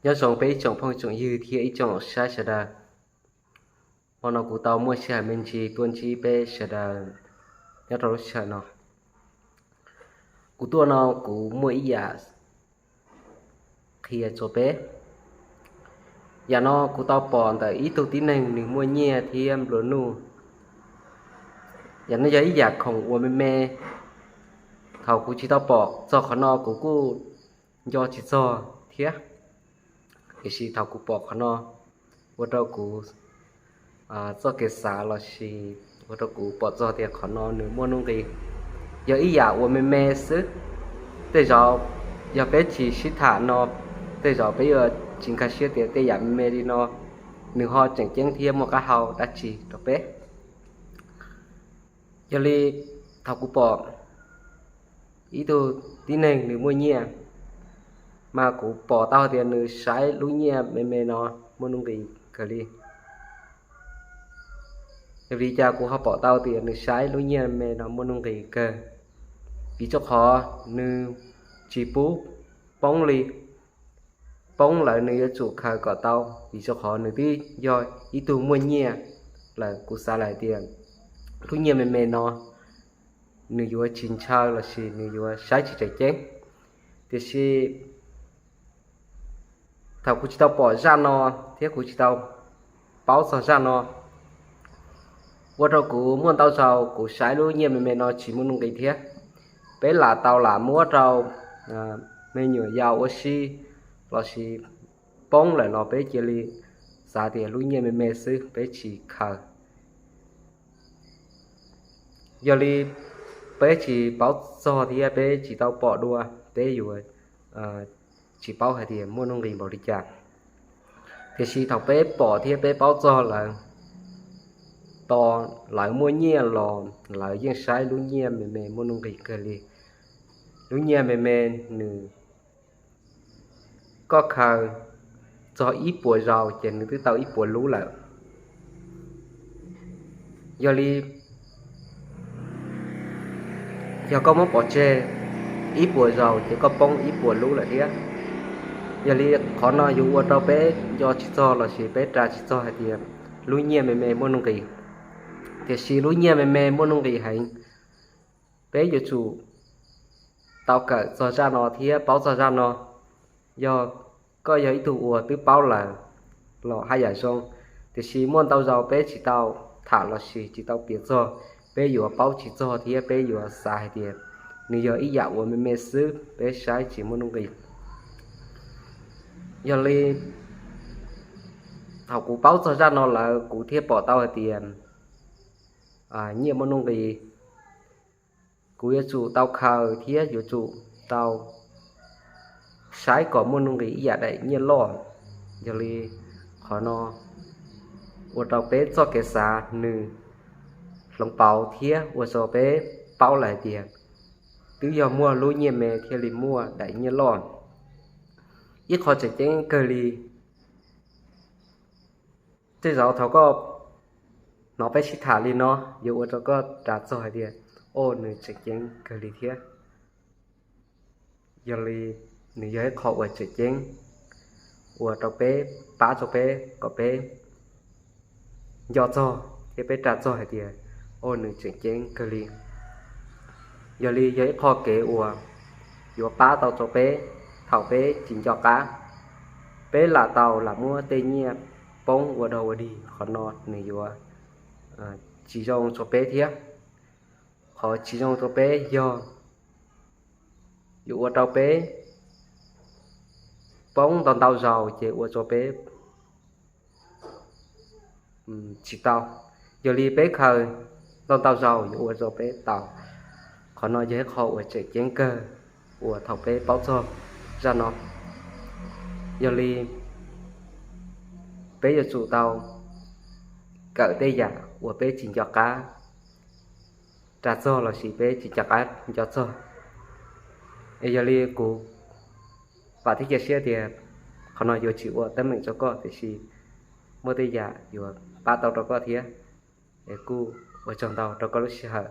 Nyob zoo peb ib tsoom phooj tsoom ywg thiab ib tsoom saib sawv daws. Hmo no kuv tau muaj sij hawm me ntsis tuaj ntsib peb sawv daws nyob rau lub sij hawm no. Kuv tuaj no kuv muaj ib yam qhia rau peb. Yam no kuv tau pom ntawm ib tug tib neeg nws muaj nyiaj thiab nplua nuj. Yam no yog ib yam khoom uas me me. Thaum kuv tsis tau pom txog qhov no kuv kuj nco tsis txog thiab, tiam sis thaum kuv pom qhov no ua rau kuv txoj kev xav los sis ua rau kuv pom txog tias qhov no nws muaj nuj nqis. Yog ib yam uas me me xwb. Tej zaum yog peb tsis sib tham no, tej zaum peb yuav tsis nkag siab tias tej yam me me li no nws ho tseem ceeb thiab muaj qab hau dab tsi rau peb. Yog li thaum kuv pom ib tug tib neeg nws muaj nyiaj, mas kuv pom tau tias nws saib lub nyiaj me me no muaj nuj nqis kawg li. Yog li cas kuv ho pom tau tias nws saib lub nyiaj me no muaj nuj nqis kawg? Vim rau qhov nws tsis pub poob li. Poob lawm nws yuav tsum khaws kom tau, vim rau qhov nws twb yog ib tug muaj nyiaj lawm. Kuv xav lawm tias lub nyiaj me me no nws yuav tsis ntshaw los sis nws yuav saib tsis tseem ceeb. Tiam sis thaum kuv tsis tau pom zaj no thiab kuv tsis tau paub txog zaj no, ua rau kuv muaj ntau zaus kuv saib lub nyiaj me me no tsis muaj nuj nqis thiab. Peb lam tau lam muab rau me nyuam yaus ua si los sis poob lawm los peb cia li xav tias lub nyiaj me me xwb peb tsis khaws. Yog li peb tsis paub txog thiab peb tsis tau pom dua, peb yuav tsis paub hais tias muaj nuj nqis npaum li cas. Tiam sis thaum peb pom thiab peb paub txog lawm, tos lawv muaj nyiaj los lawv yeej saib lub nyiaj me me muaj nuj nqis kawg li. Lub nyiaj me me nws, koj khaws txog ib puas zaus ces nws twb tau ib puas lub lawm. Yog li, yog koj muab pov tseg ib puas zaus ces koj poob ib puas lub lawm thiab. Yog li qhov no yuav ua rau peb nco tsis txog los sis peb ras tsis txog hais tias lub nyiaj me me muaj nuj nqis. Tiam sis lub nyiaj me me muaj nuj nqis heev. Peb yuav tsum tau kawm txog zaj no thiab paub txog zaj no. Yog koj yog ib tug uas twb paub lawm los haj yam zoo, tiam sis muaj ntau zaus peb tsis tau tham los sis tsis tau piav txog, peb yuav paub tsis txog thiab peb yuav xav hais tias nws yog ib yam uas me me xwb peb saib tsis muaj nuj nqis. Yog li thaum kuv paub txog zaj no lawm kuv thiaj pom tau hais tias nyiaj muaj nuj nqis. Kuv yuav tsum tau khaws thiab yuav tsum tau saib kom muaj nuj nqis ib yam daim nyiaj loj. Yog li qhov no ua rau peb txoj kev xav nws hloov pauv thiab ua rau peb paub lawm hais tias twb yog muaj lub nyiaj me thiaj li muaj daim nyiaj loj. Ib qho tseem ceeb kawg li, tej zaum thaum koj hnov peb sib tham li no yuav ua rau koj ras txog hais tias, o, nws tseem ceeb kawg li thiab. Yog li nws yog ib qho uas tseem ceeb ua rau peb, pab rau peb kom peb nco txog thiab peb ras txog hais tias, o, nws tseem ceeb kawg li. Yog li yog ib qho kev uas yuav pab tau rau peb thaum peb tsis nco qab, peb lam tau lam muab tej nyiaj poob ua dog ua dig, qhov no nws yuav tsis zoo rau peb thiab. Qhov tsis zoo rau peb yog yuav ua rau peb poob ntau ntau zaus ces ua rau peb tsis tau. Yog li peb khaws ntau ntau zaus yuav ua rau peb tau. Qhov no yog ib qho uas tseem ceeb kawg uas thaum peb paub txog zaj no. Yog li peb yuav tsum tau kawm tej yam uas peb tsis nco qab ras txog los sis peb tsis nco qab nco txog. Es yog li kuv vam thiab cia siab tias qhov no yuav tsis ua teeb meem rau koj, tiam sis muaj tej yam yuav pab tau rau koj thiab. Es kuj ua tsaug ntau rau koj lub sij hawm.